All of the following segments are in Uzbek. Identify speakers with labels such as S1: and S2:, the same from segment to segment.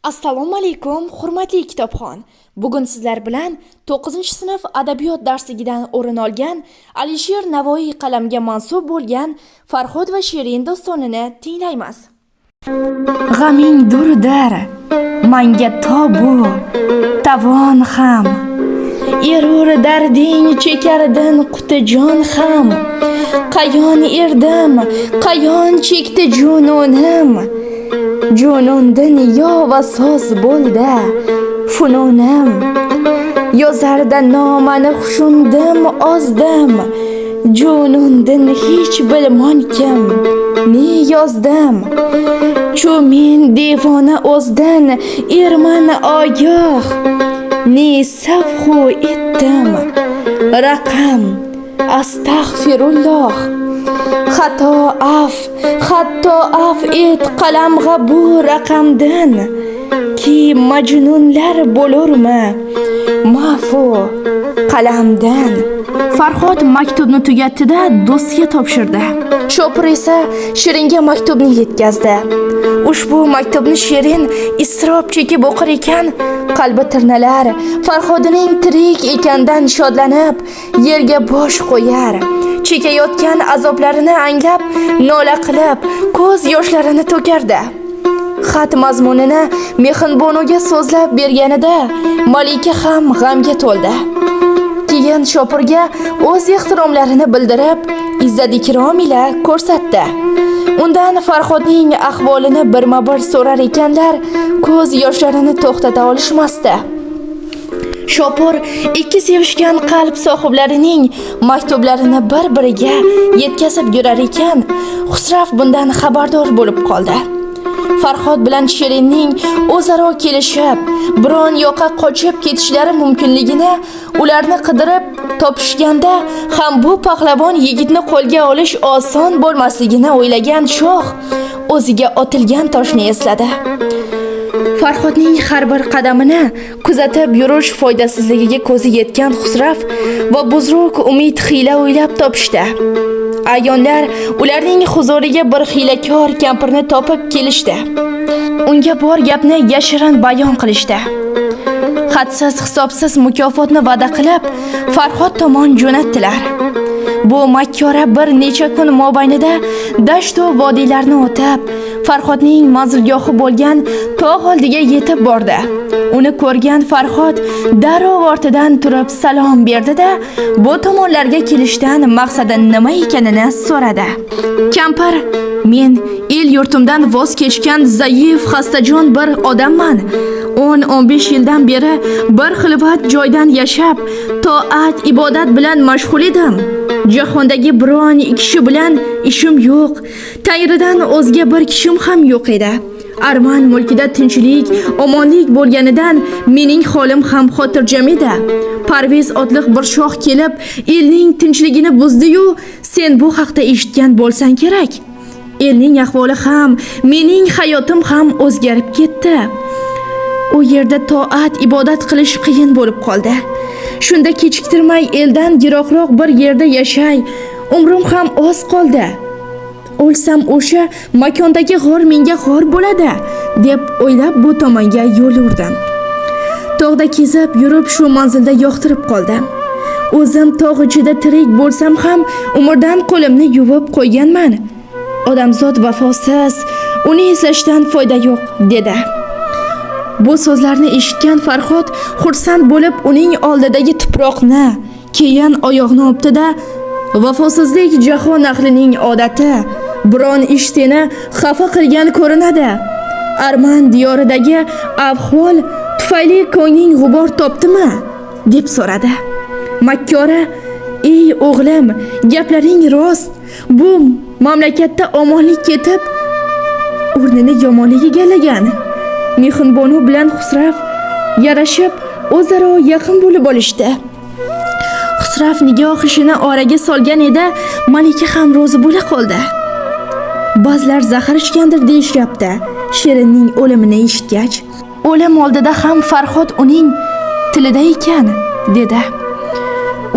S1: Assalomu alaykum, hurmatli kitobxon. Bugun sizlar bilan 9-sinf adabiyot darsligidan o'rin olgan Alisher Navoiy qalamiga mansub bo'lgan Farhod va Shirin dostonini tinglaymiz. G'aming durdir, manga tobu, tavon ham. Erur darding chekardin quti jon ham. Qayon erdim, qayon chekdi jununim. Junundin yo va soz bo'ldi fununim. Yozarda nomani xushundim ozdim. Junundin hech bilmon kim ne yozdim. Chu men devona o'zdan erman ogoh. Ne savhu etdim. Raqam astag'firulloh. Xato af, hatto af et qalamg'a bu raqamdan. Ki majnunlar bo'lurmi mafu qalamdan. Farhod maktubni tugatdi-da, do'stiga topshirdi. Chopir esa Shiringa maktubni yetkazdi. Ushbu maktubni Shirin iztirob chekib o'qir ekan, qalbi tirnalar, Farhodining tirik ekandan shodlanib, yerga bosh qo'yar. Chekayotgan azoblarini anglab, nola qilib, ko'z yoshlarini to'kardi. Xat mazmunini Mehnbonuga so'zlab berganida Malika ham g'amga to'ldi. Keyin Shopirga o'z ehtiromlarini bildirib, izzat ikrom ila ko'rsatdi. Undan Farhodning ahvolini birma-bir so'rar ekanlar, ko'z yoshlarini to'xtata olishmasdi. Shopur ikki sevishgan qalb sohiblarining maktublarini bir-biriga yetkazib yurar ekan, Xusrav bundan xabardor bo'lib qoldi. Farhod bilan Shirinning o'zaro kelishib, biron yoqqa qochib ketishlari mumkinligini ularni qidirib topishganda ham bu pahlavon yigitni qo'lga olish oson bo'lmasligini o'ylagan shoh o'ziga otilgan toshni esladi. Farhodning har bir qadamini kuzatib yurish foydasizligiga ko'zi yetgan Xusrav va Buzruk umid hiyla o'ylab topishdi. Ayonlar ularning huzuriga bir hiylakor kampirni topib kelishdi. Unga bor gapni yashirin bayon qilishdi. Hadsiz hisobsiz mukofotni va'da qilib, Farhod tomon jo'natdilar. Bu makkora bir necha kun mobaynida dashtu vodiylarni o'tib, Farhodning manzilgohi bo'lgan tog' oldiga yetib bordi. Uni ko'rgan Farhod darrov ortidan turib salom berdi-da, bu tomonlarga kelishdan maqsadi nima ekanini so'radi. Kampir: "Men el yurtimdan voz kechgan zaif, xastajon bir odamman. 10-15 yildan beri bir xilvat joydan yashab, toat, ibodat bilan mashg'ul edim. Jahondagi biron kishi bilan ishim yo'q. Tangridan o'zga bir kishim ham yo'q edi. Arman mulkida tinchlik, omonlik bo'lganidan mening holim ham xotirjam edi. Parviz otliq bir shoh kelib, elning tinchligini buzdi-yu, sen bu haqda eshitgan bo'lsang kerak. Elning ahvoli ham, mening hayotim ham o'zgarib ketdi. U yerda toat, ibodat qilish qiyin bo'lib qoldi. Shunda kechiktirmay eldan yiroqroq bir yerda yashay, umrim ham oz qoldi. O'lsam o'sha makondagi g'or menga g'or bo'ladi, deb o'ylab bu tomonga yo'l urdim. Tog'da kezib yurib shu manzilda yoqtirib qoldim. O'zim tog' ichida tirik bo'lsam ham umrdan qo'limni yuvib qo'yganman. Odamzod vafosiz, uni eslashdan foyda yo'q, dedi. Bu so'zlarni eshitgan Farhod xursand bo'lib uning oldidagi tuproqni, keyin oyog'ini o'pdi-da, vafosizlik jahon ahlining odati. Biron ish seni xafa qilgan ko'rinadi. Arman diyoridagi ahvol tufayli ko'ngling g'ubor topdimi? Deb so'radi. Makkora: "Ey o'g'lim, gaplaring rost. Bu mamlakatda omonlik ketib, o'rnini yomonlik egallagan. Mehnbonu bilan Xusrav yarashib, o'zaro yaqin bo'lib olishdi. Xusrav nikoh ishini oraga solgan edi, Malika ham rozi bo'la qoldi. Ba'zilar zahar ichgandir deyishyapti. Shirinning o'limini eshitgach, o'lim oldida ham Farhod uning tilida ekan, dedi.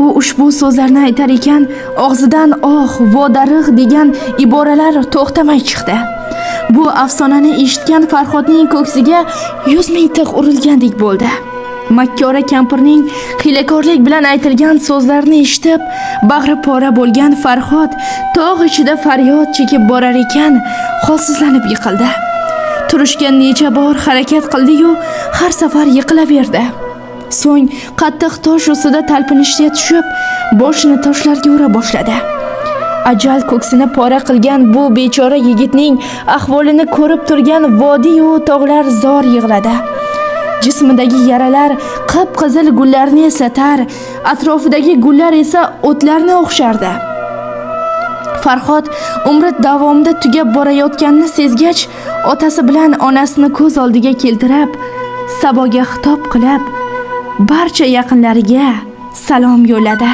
S1: U ushbu so'zlarni aytar ekan, og'zidan oh, vodarig'degan iboralar to'xtamay chiqdi. Bu afsonani eshitgan Farhodning ko'ksiga 100 ming tig' urilgandek bo'ldi. Makkora kampirning hiylakorlik bilan aytilgan so'zlarini eshitib, bag'ri pora bo'lgan Farhod tog' ichida faryod chekib borar ekan, holsizlanib yiqildi. Turishga necha bor harakat qildi-yu, har safar yiqilaverdi. So'ng qattiq tosh ustida talpinishga tushib, boshini toshlarga ura boshladi. Ajal ko'ksini pora qilgan bu bechora yigitning ahvolini ko'rib turgan vodiy-yu tog'lar zor yig'ladi. Jismidagi yaralar qip-qizil gullarni eslatar, atrofidagi gullar esa o'tlarni o'xshardi. Farhod umri davomida tugab borayotganini sezgach, otasi bilan onasini ko'z oldiga keltirib, Saboga xitob qilib, barcha yaqinlariga salom yo'lladi.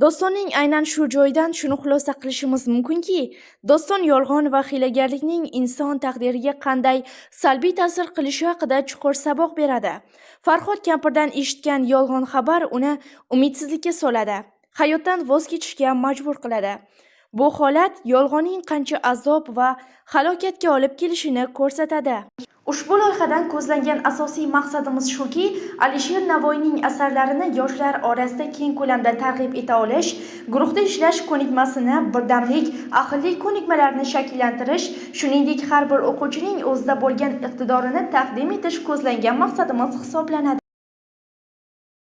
S1: Dostonning aynan shu joyidan shuni xulosa qilishimiz mumkinki, doston yolg'on va hiylagarlikning inson taqdiriga qanday salbiy ta'sir qilishi haqida chuqur saboq beradi. Farhod kampirdan eshitgan yolg'on xabar uni umidsizlikka soladi, hayotdan voz kechishga majbur qiladi. Bu holat yolg'onning qancha azob va halokatga olib kelishini ko'rsatadi. Ushbu loyihadan ko'zlangan asosiy maqsadimiz shuki, Alisher Navoiyning asarlarini yoshlar orasida keng ko'lamda targ'ib eta olish, guruhda ishlash ko'nikmasini, birdamlik, aqlli ko'nikmalarini shakllantirish, shuningdek har bir o'quvchining o'zida bo'lgan iqtidorini taqdim etish ko'zlangan maqsadimiz hisoblanadi.